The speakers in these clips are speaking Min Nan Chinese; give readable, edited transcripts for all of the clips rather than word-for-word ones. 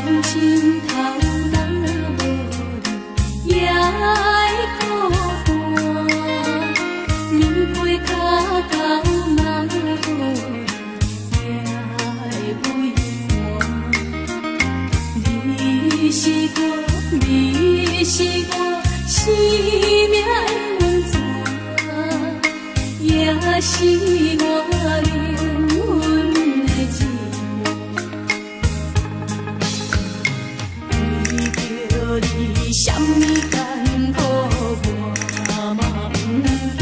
人心頭若無你，也會孤單。暝飛跤狗若無你，也會畏寒。你是我，你是我生命的源泉，也是我靈魂的一半。為著你，啥物艱苦我嘛毋驚。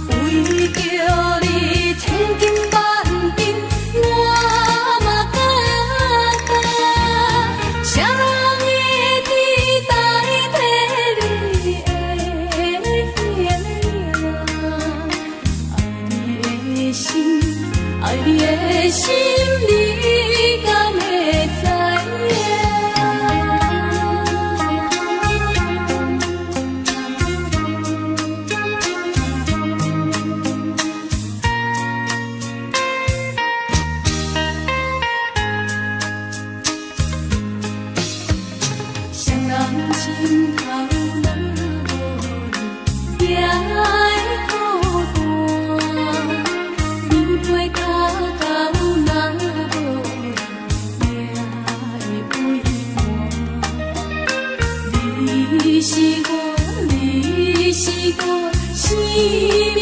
為著你，千金萬金我嘛敢擔。誰人會知代替你的形影？愛你的心，愛你的心，你敢會知影？誰人心頭若無你，也會孤單。暝飛跤狗若無你，也會畏寒。你是我，你是我生命的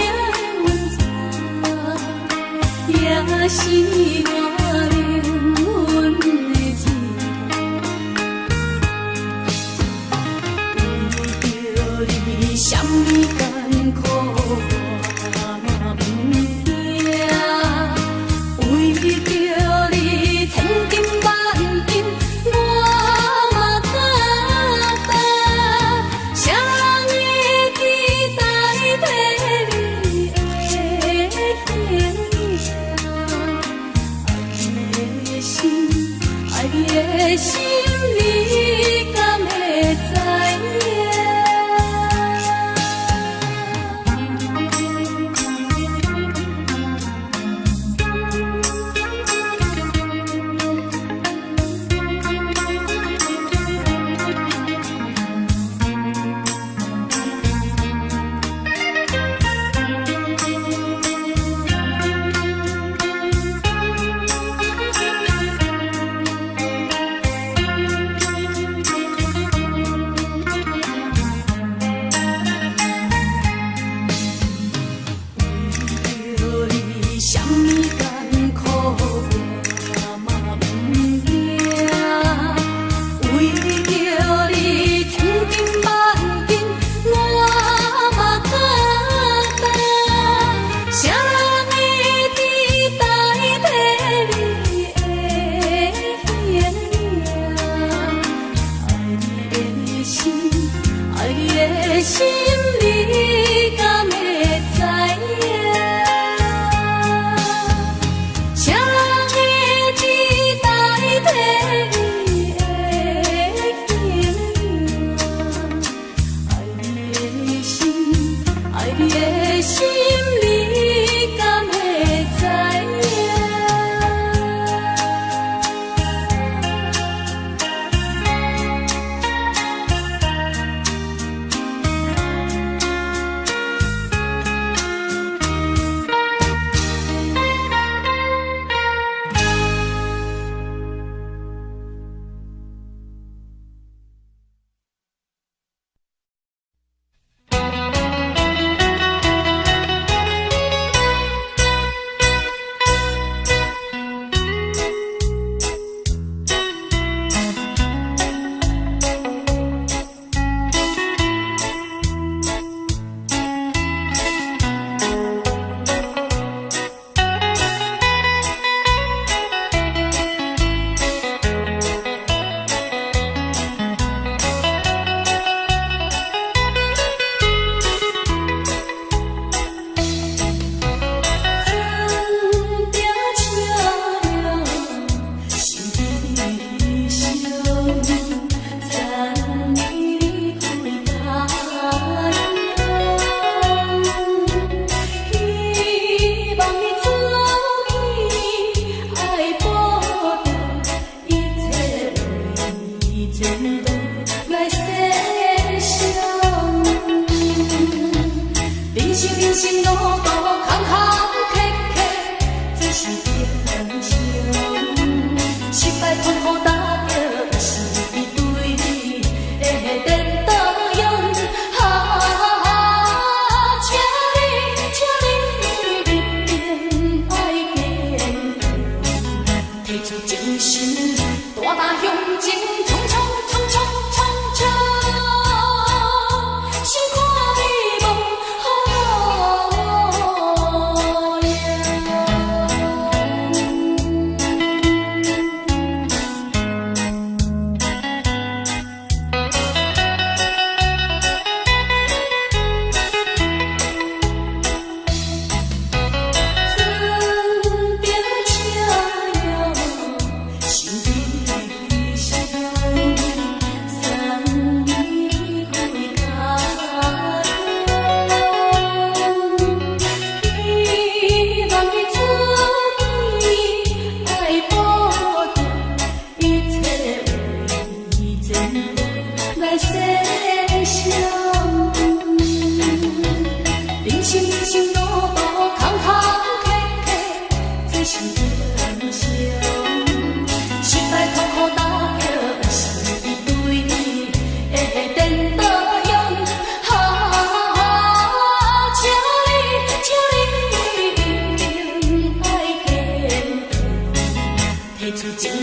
源泉，也是我靈魂的一半。為著你，啥物艱苦我嘛毋驚。為著你，千金萬金我嘛敢擔。誰人會知代替你的形影？愛你的心，愛你的心，你敢會知影？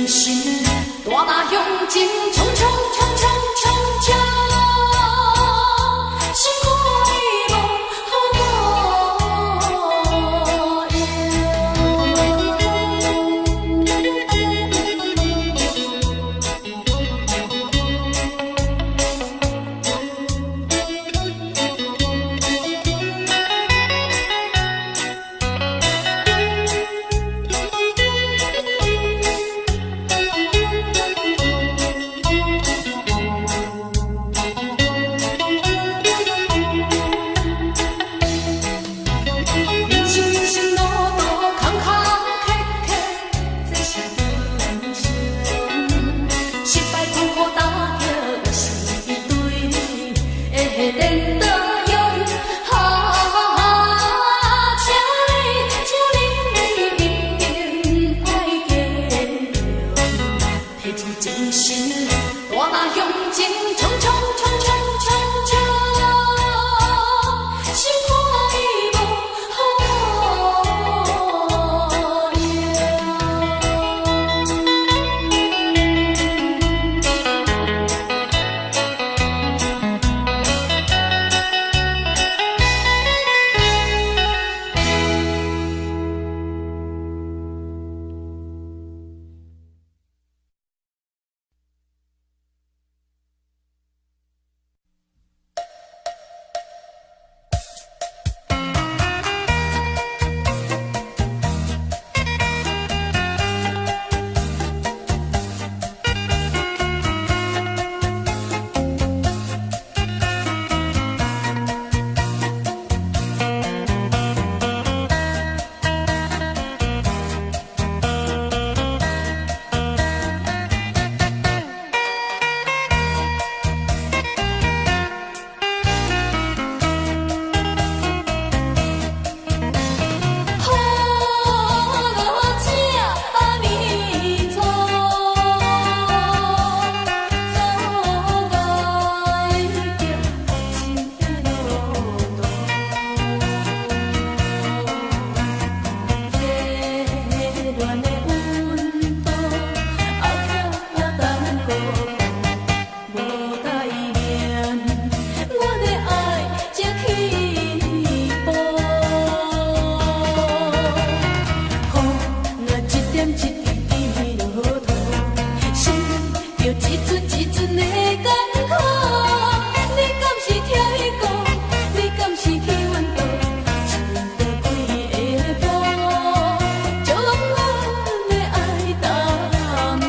生，大大向前衝衝衝衝衝衝，心肝無好用。人生人生路途坎坎坷坷，這是人生。失敗痛苦打擊是對的練刀用。啊，請你，請你一定愛堅強，提出精神，大大向前衝衝衝衝衝衝，心肝無好用。好这阿弥陀，阻礙著愛情的路途。熱戀的溫度，阿卡等孤無代命，阮的愛才起步。雨若一點一滴滴落土，心就一陣一陣的艱苦。你敢是疼伊顧？你敢是去阮倒？穿著幾下步，將阮的愛耽誤。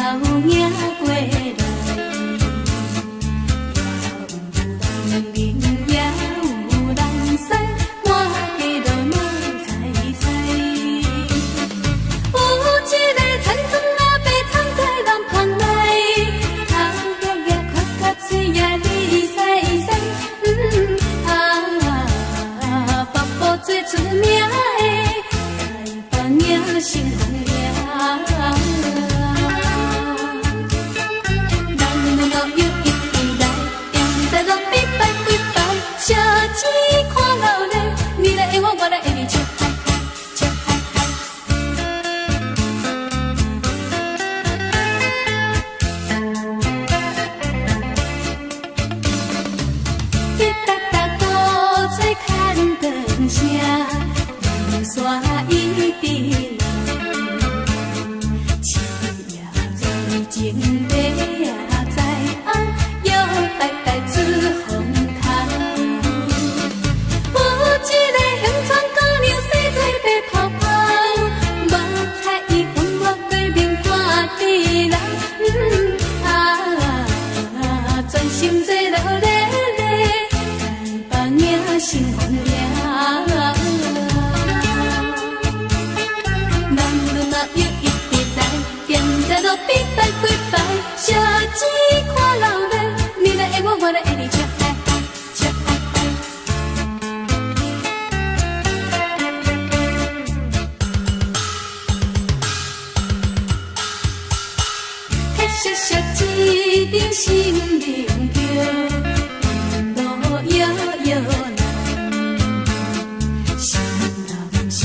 頭迎過來，也有人也有人驶，滿街都鬧彩彩。有一个田庄阿伯藏在人棚內，頭額額闊闊喙仔你使使，啊，北部最出名的台北迎新豐營。男女老幼一起來，踮在路邊拜幾擺，小錢看鬧熱，你來愛我，我來愛你，笑嗨嗨，笑嗨嗨。滴答答鼓吹牵长声，人山一直人，七夜在前八夜在后，摇摆摆出风头。有一个乡村姑娘，生做白泡泡，目彩伊分我过面看猪人，啊，专心做落咧咧，台北迎新丰营。男女老幼一直來，踮在路邊拜幾擺，小錢看鬧熱，你來愛我，我來愛你，笑嗨嗨，笑嗨嗨。铁屑屑一張新面橋，路搖搖人，新男新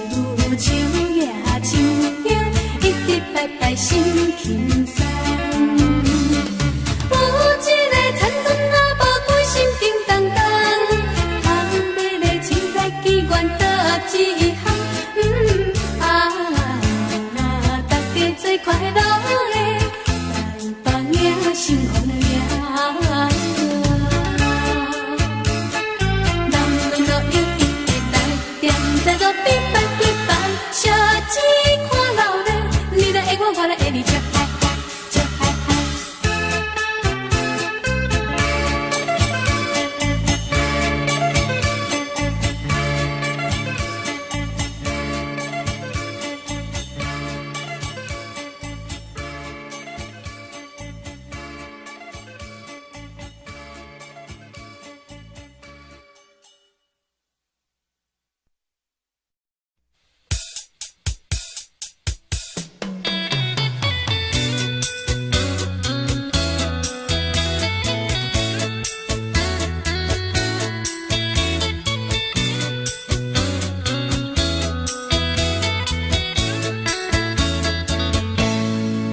女手舉親香，一直拜拜心輕鬆。有一個田莊阿婆，規心叮當當，頭尾咧凊彩機關倒一項，啊，大家做快樂的台北迎新豐營。男女老幼一直來，踮在路邊拜幾擺，小錢看鬧熱，你來愛我，我來愛你，笑嗨嗨，笑嗨嗨。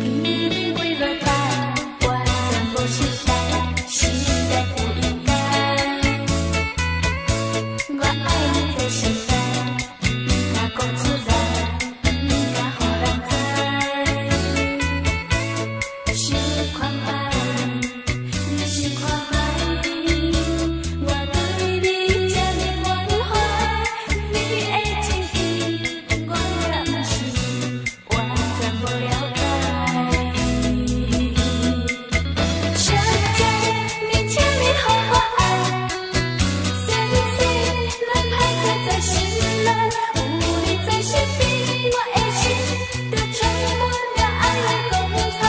见面幾落擺，完全無熟似，實在不應該。我愛你在心內，毋敢講出來，毋敢予人知。想看覓，你想看覓，我對你這呢關懷，你的情意我也毋是完全無了解。小姐，你請你予我愛，先生，咱歹勢在心內，有你在身邊，我的心就充滿了愛的光彩。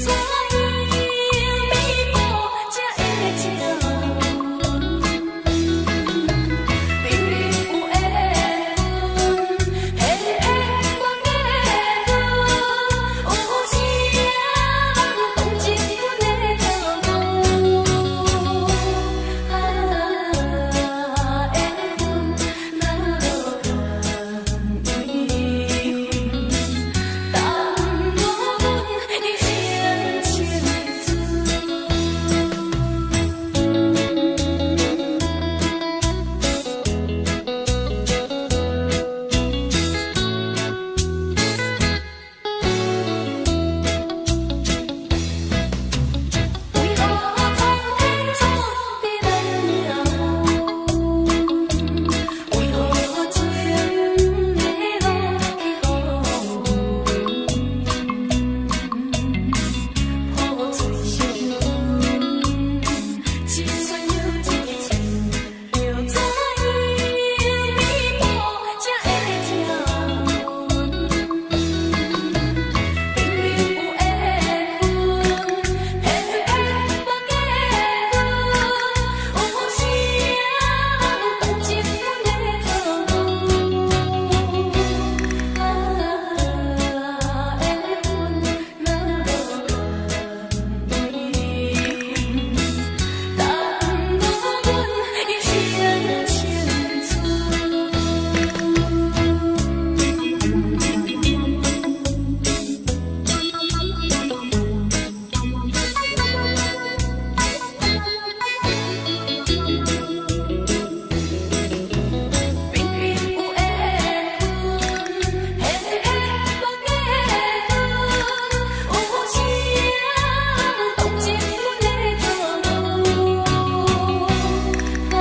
怎樣彌補才會食穩？明明有緣分，偏偏無結婚。有啥人同情阮的遭遇？啊，緣分若無緣分，耽誤阮一生青春。為何蒼天注定咱命運？為何情的路去予阮？破碎傷痕，一寸又一寸，要怎樣彌補才會食穩？明明有緣分，偏偏無結婚。有啥人同情阮的遭遇？啊，緣分若無緣分，耽誤阮一生青春。明明有緣分，偏偏無結婚。有啥人同情阮的遭遇？啊，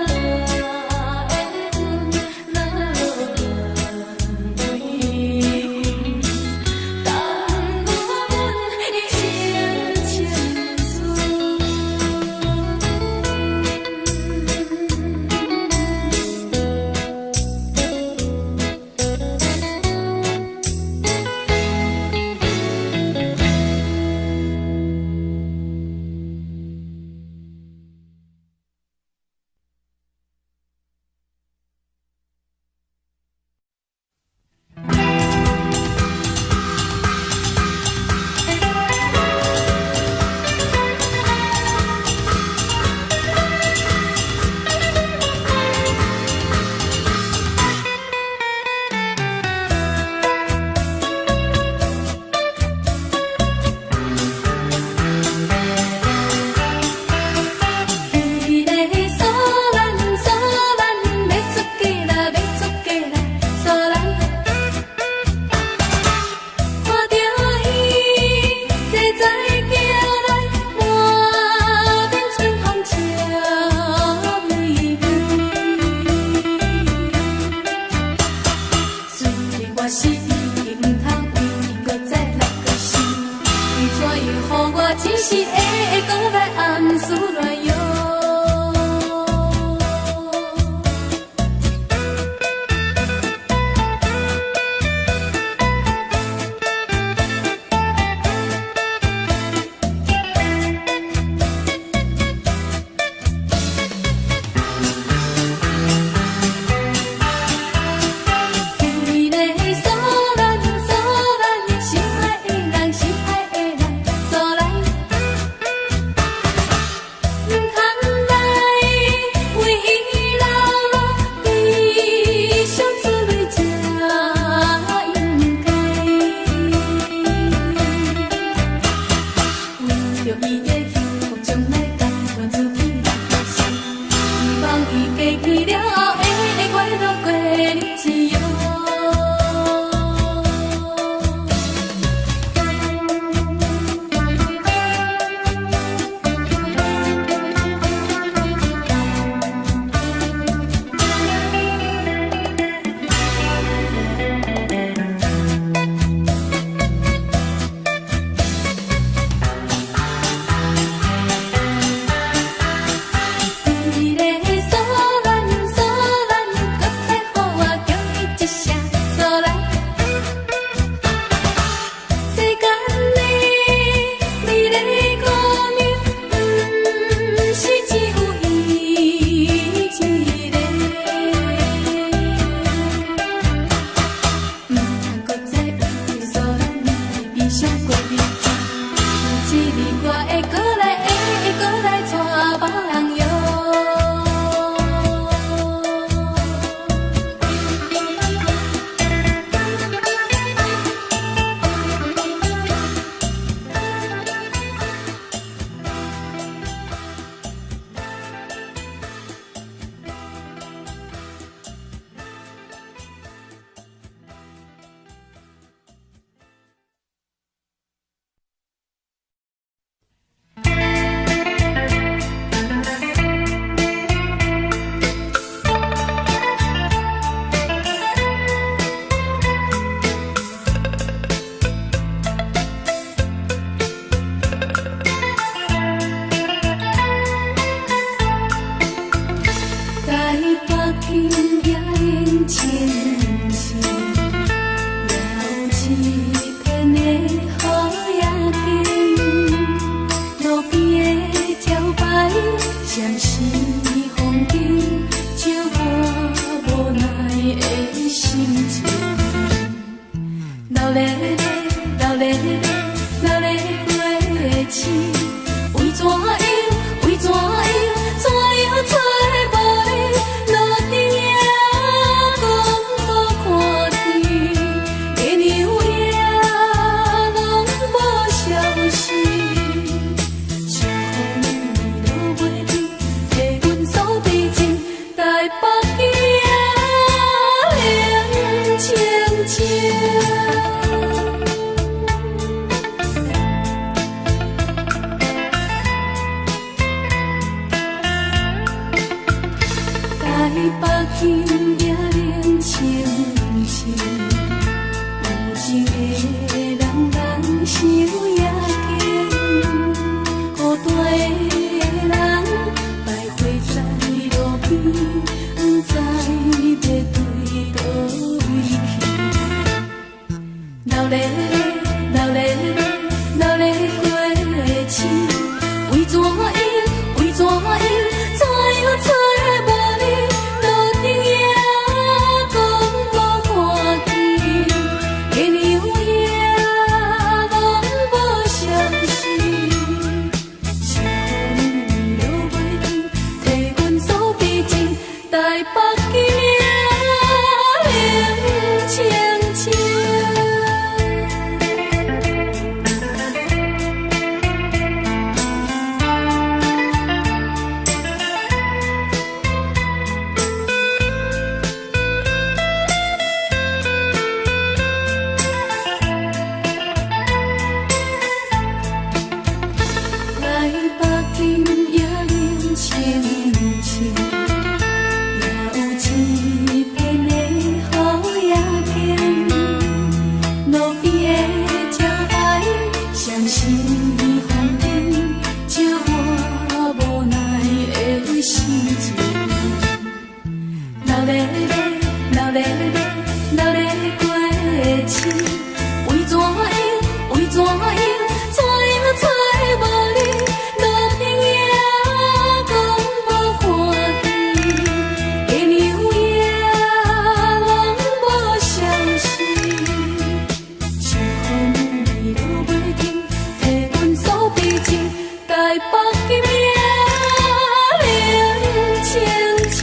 緣分若無緣分，耽誤阮一生青春。伊的蘇蘭蘇蘭，欲出嫁啦，欲出嫁啦，蘇蘭。看著伊坐在轎內，滿面春風笑眯眯。雖然我死伊毋通為伊閣再來閣想，伊怎樣予我一世會閣來暗思亂想。伊的蘇蘭蘇蘭，心愛的人，心愛的人，蘇蘭。毋通京也冷清清，有情的人人想也紧，孤單的人徘徊在路邊，毋知欲對佗位去。流咧流咧流咧過市，為怎樣為怎樣怎樣揣無你？路燈也閣無看見，嫁娘也攏無相識。是予你落袂停，替阮訴悲情，台北今也冷清清。台北今也冷清清，也有一片的好夜景。路邊的招牌閃閃紅燈，照我無奈的心情。流咧咧，流咧咧，流咧過市，為怎樣為怎樣怎樣揣無你？路燈也閣無看見，嫁娘也攏無相識。是予你落袂停，替阮訴悲情，台北今也冷清清。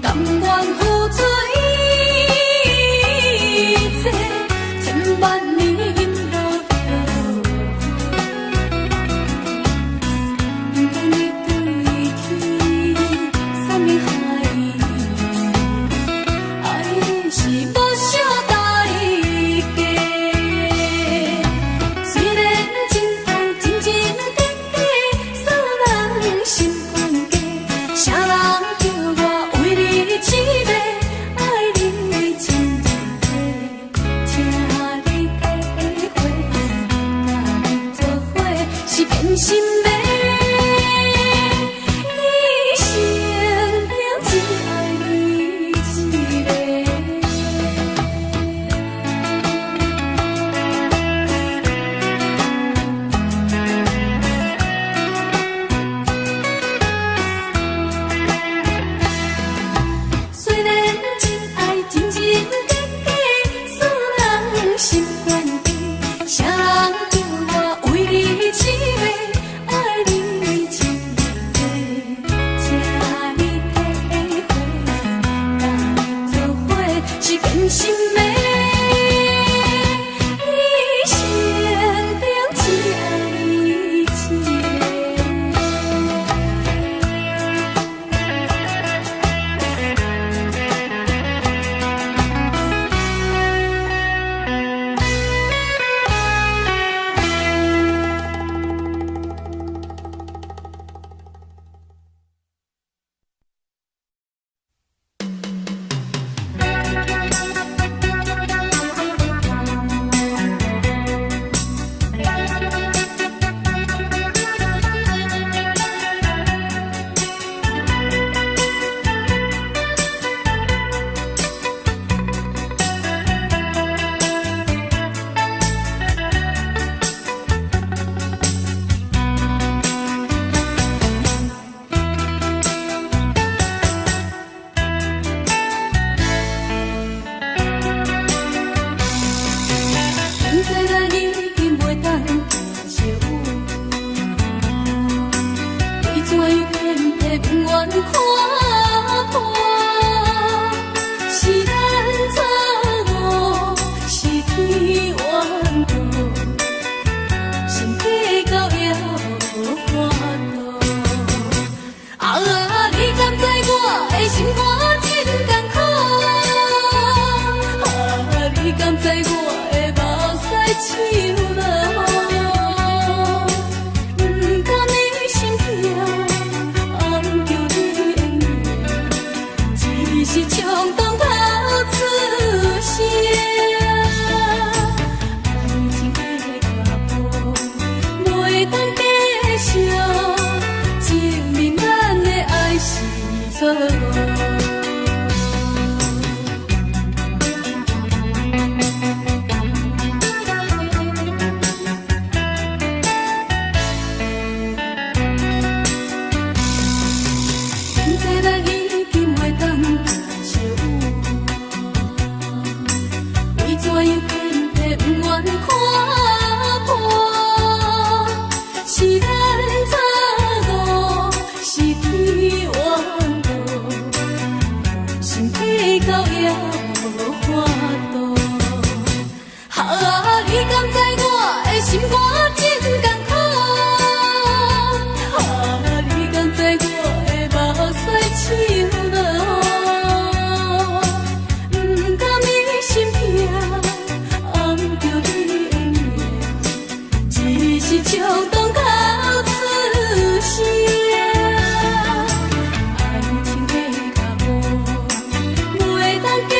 甘願付出一切，千萬年無後悔。不管你對天啥物海誓，愛你是無惜代價。雖然真痛，真真假假，煞人心懸低。啥人叫我為你痴迷，愛你真真假，請你體會，佮你做伙是變心的。一生中只愛你一个。雖然真愛真真假假，煞人心懸低。啥人叫我為你痴迷，愛你真假，請你體會，佮你做伙是變心的。一生中只愛你一个。不知咱已經袂當相有，為怎樣偏偏不願看破？是咱錯誤，是天怨妒，心計較也無法度。啊，你敢知我的心肝真艱苦？啊，你敢知我的目屎像落雨？不甘你心痛，暗叫你的名，只是衝動頭出聲。愛情的腳步袂當繼續，證明咱的愛是錯誤。不知咱已經袂當相有，為怎樣偏偏不願看破？是咱錯誤，是天怨妒，心計較也無法度。啊，你敢知我的心肝真艱苦？啊，你敢知我的目屎像落雨？不甘你心痛，暗叫你的名，只是衝動頭出聲。愛情的腳步袂當繼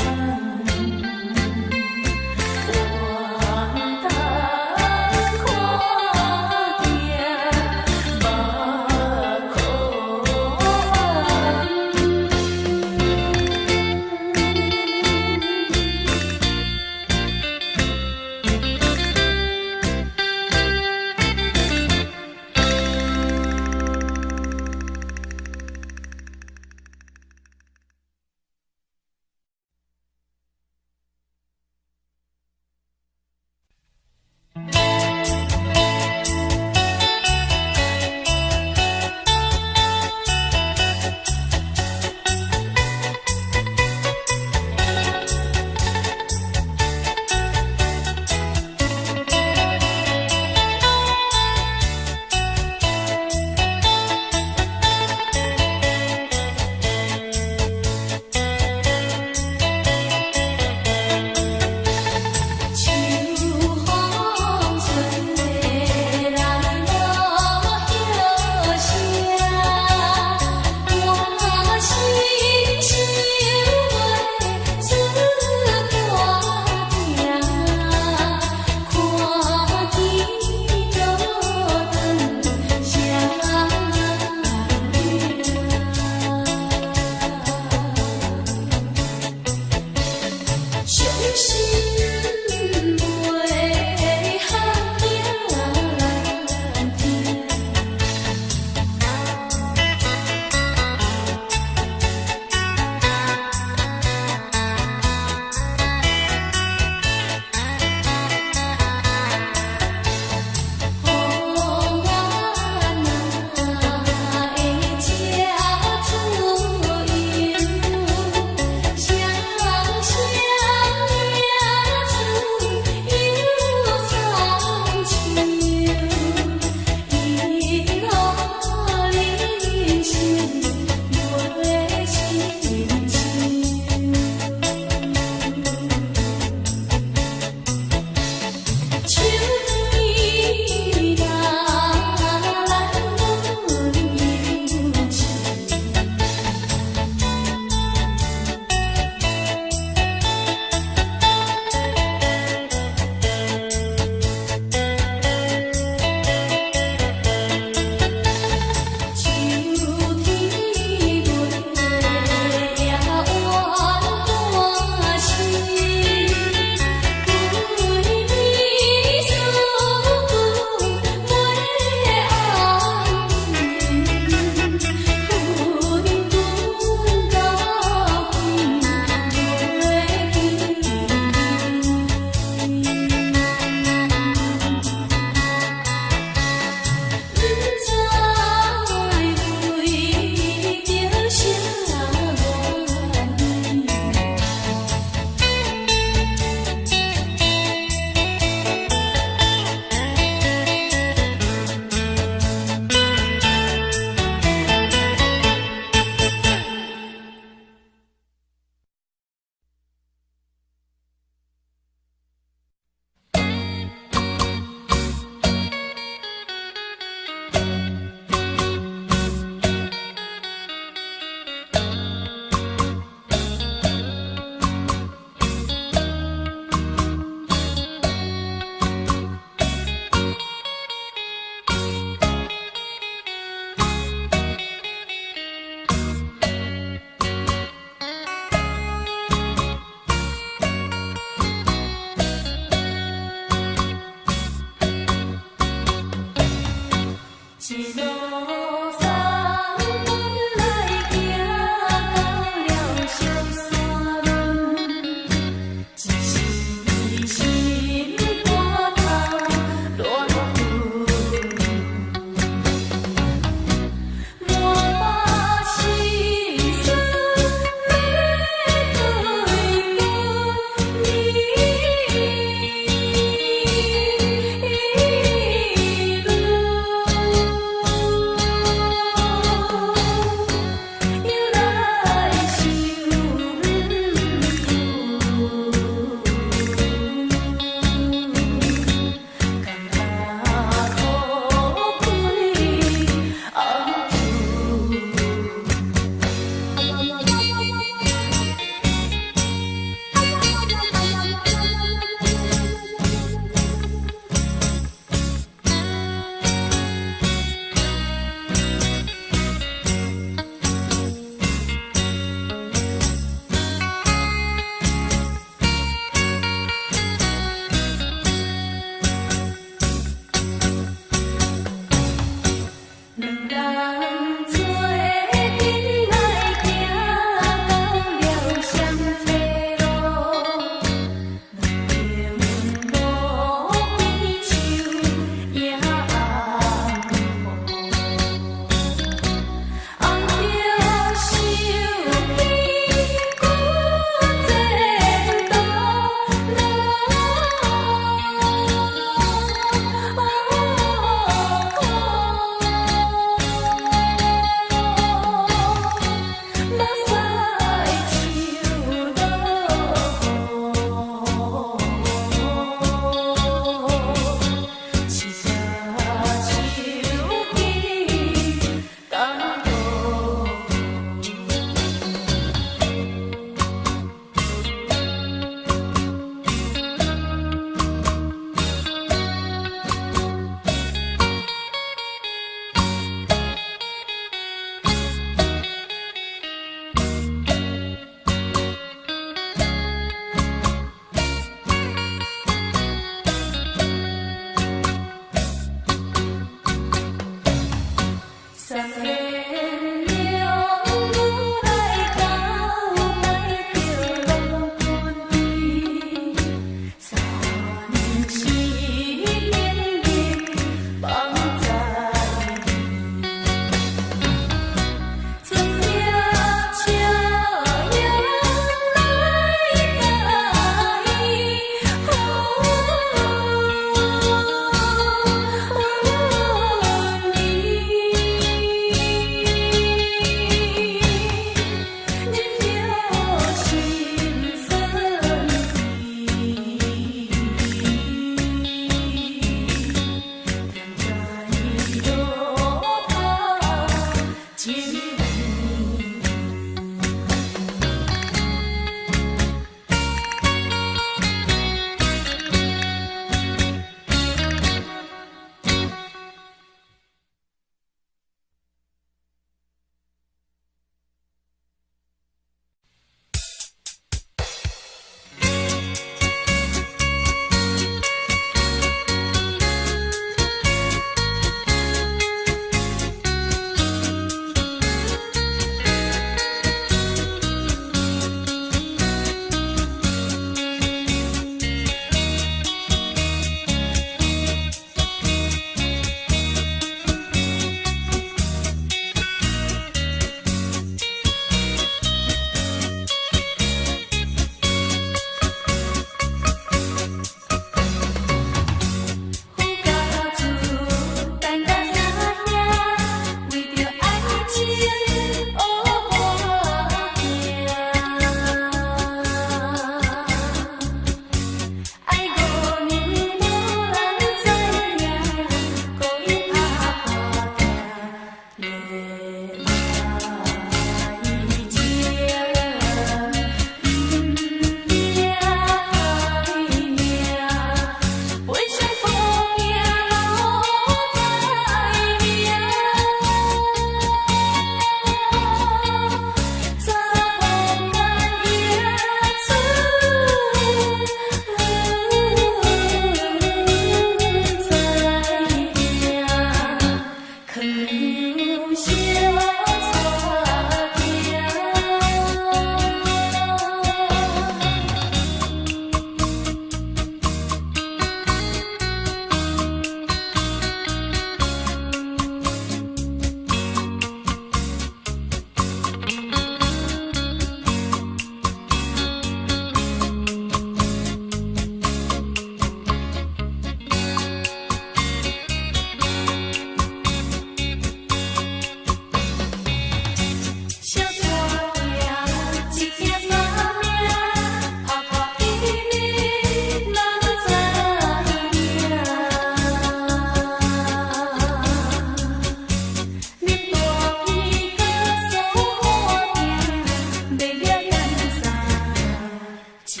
一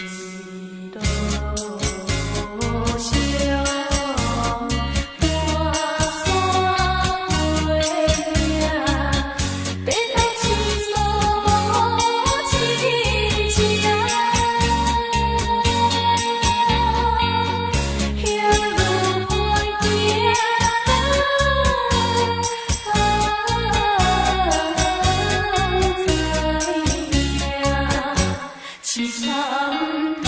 路上半山月影，白头青锁無親情。行路伴行，知影，凄慘。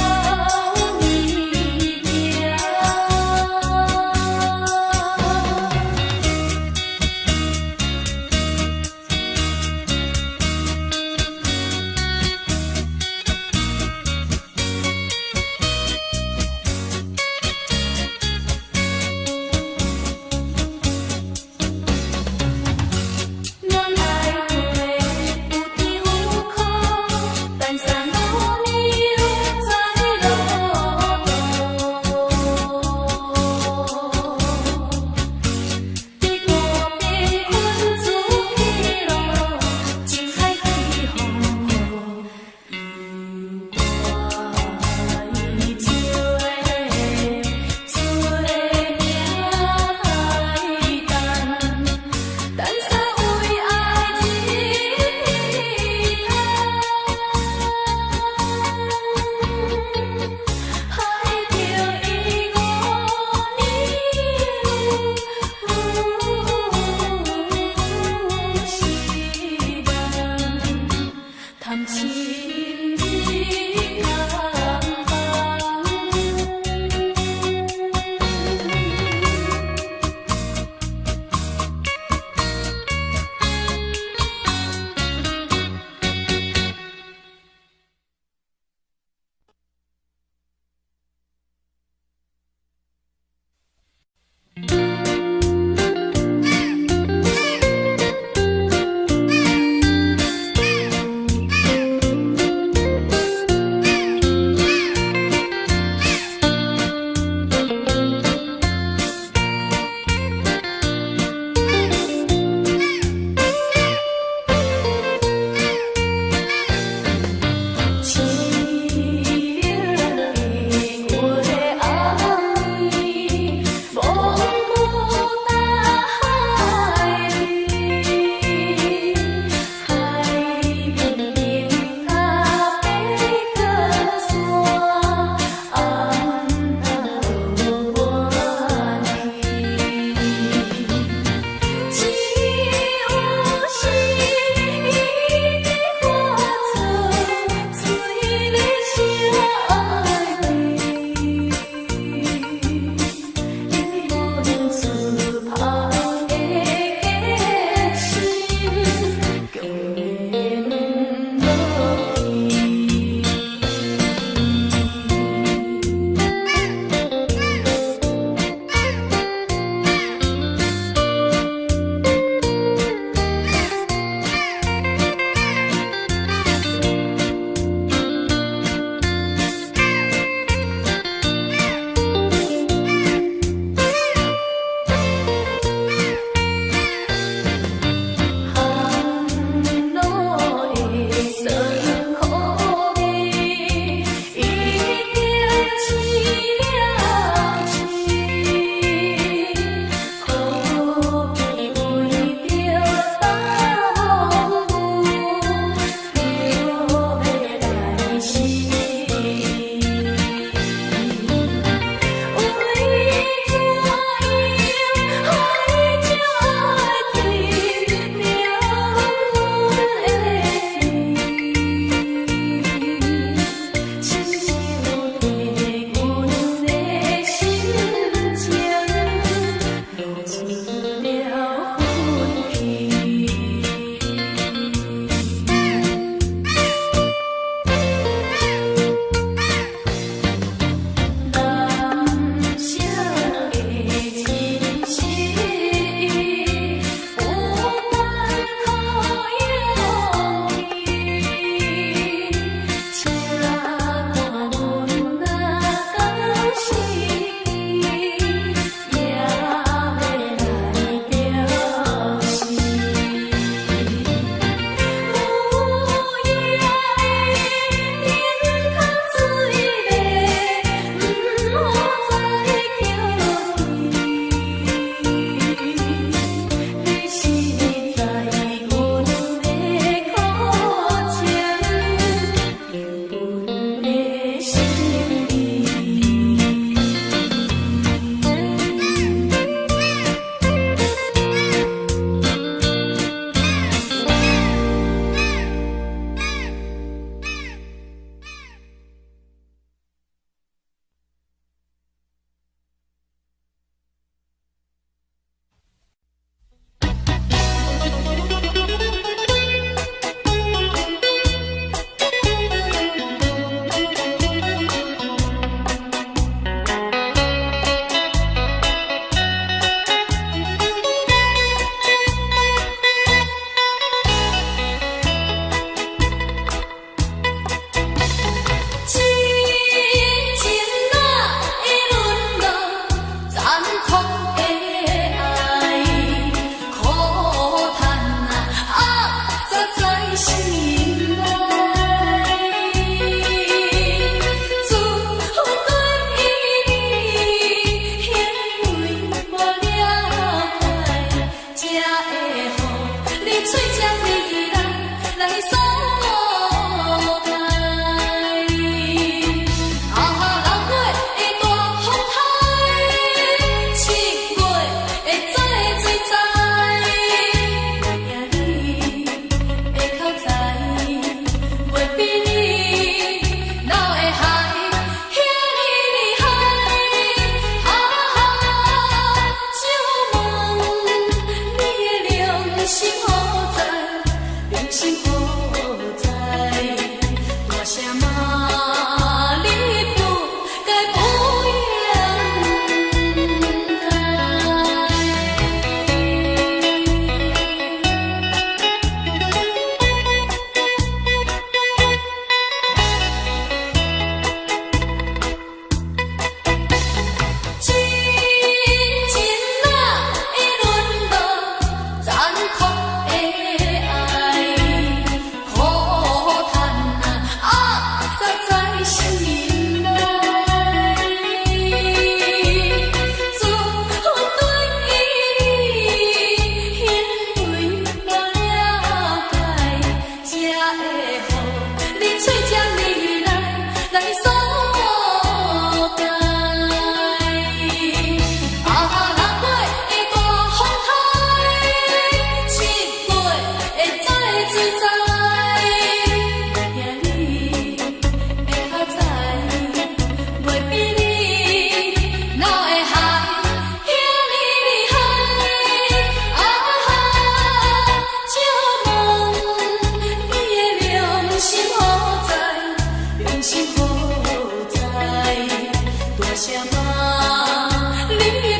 什麼，你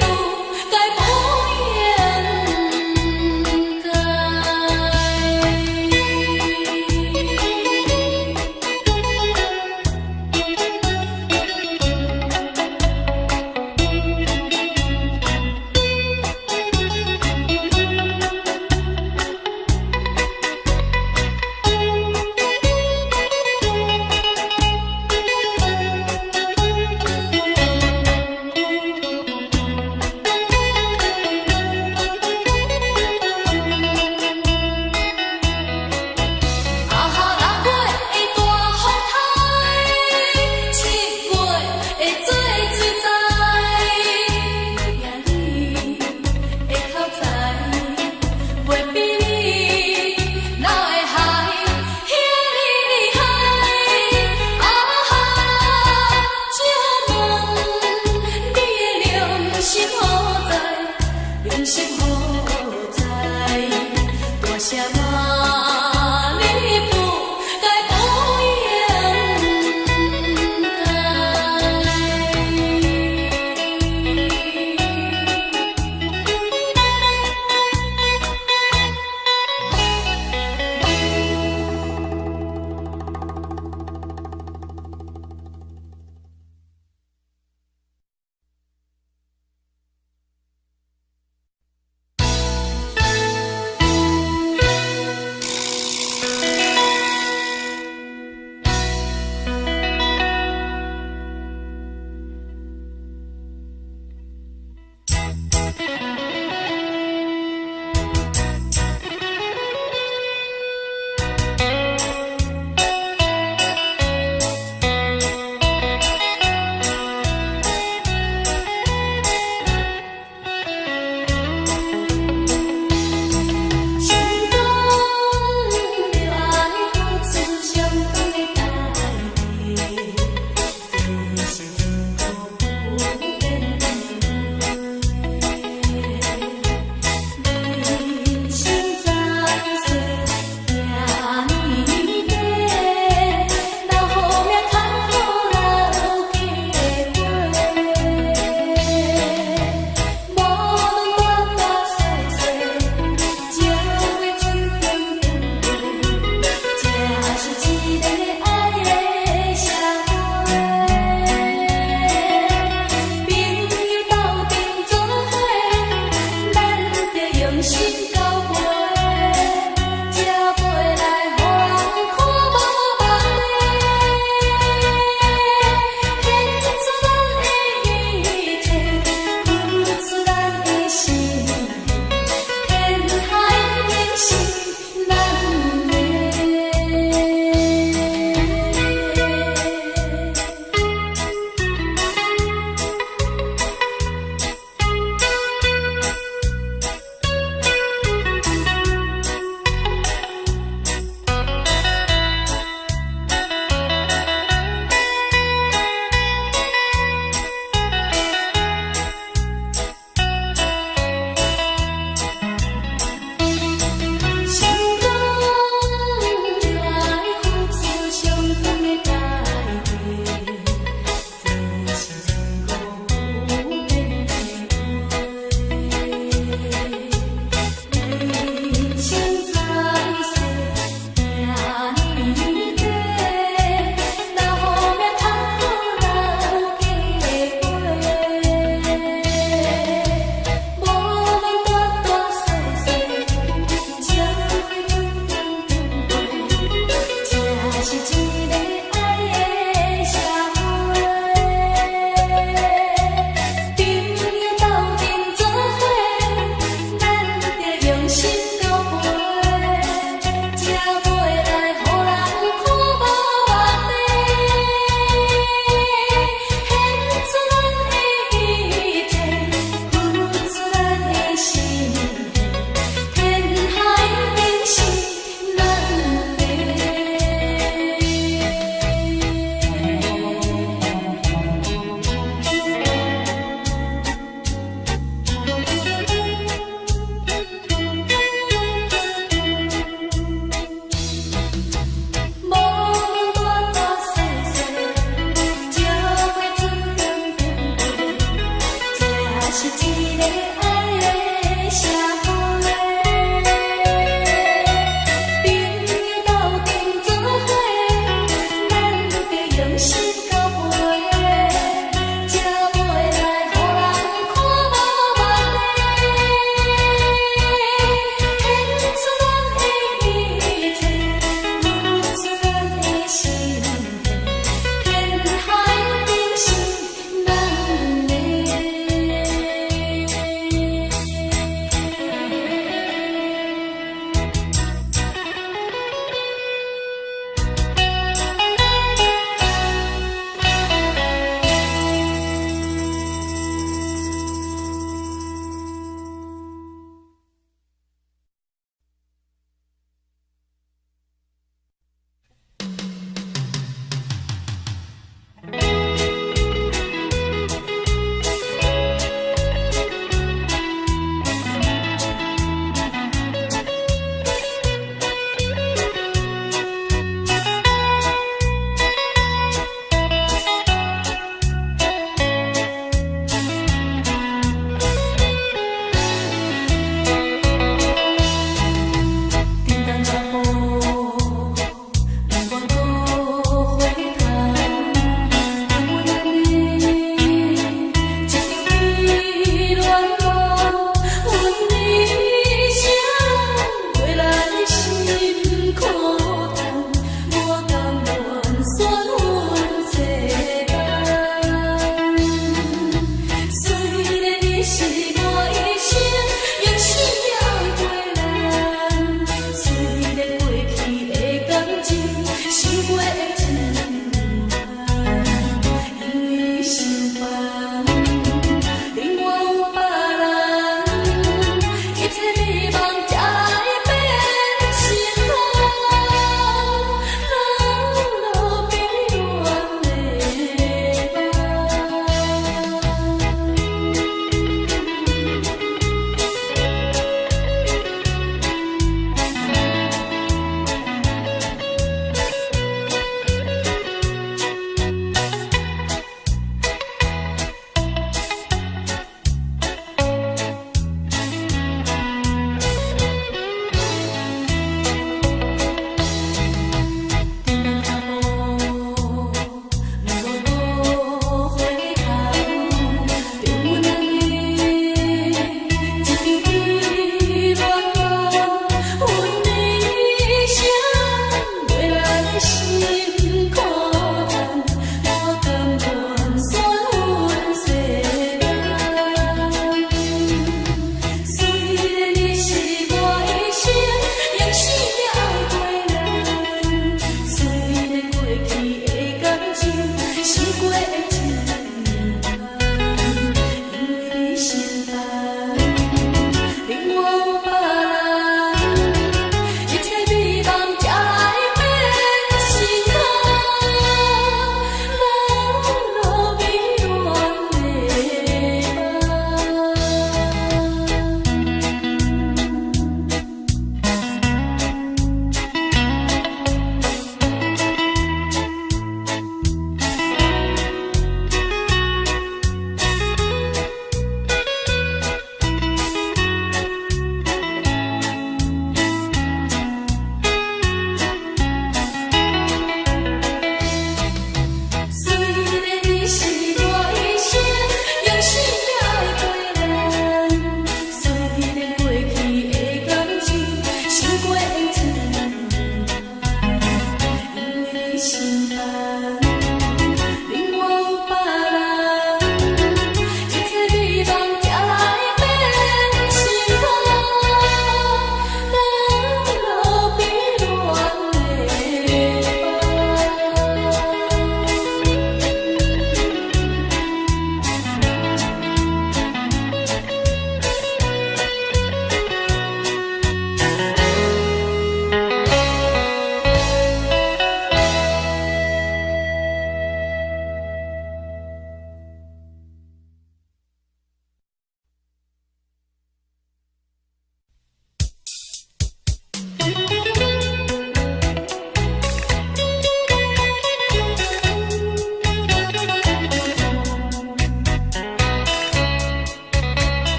都該無應該。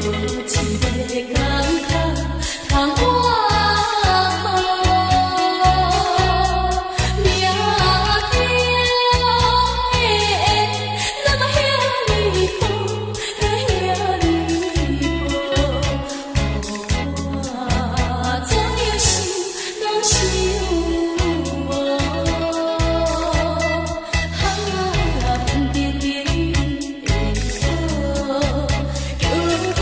無一个工課通倚靠。命中的緣，哪麼遐爾苦，遐爾苦，予我怎樣想攏想無。啊，門邊邊的鎖，叫阮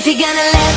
If you're gonna let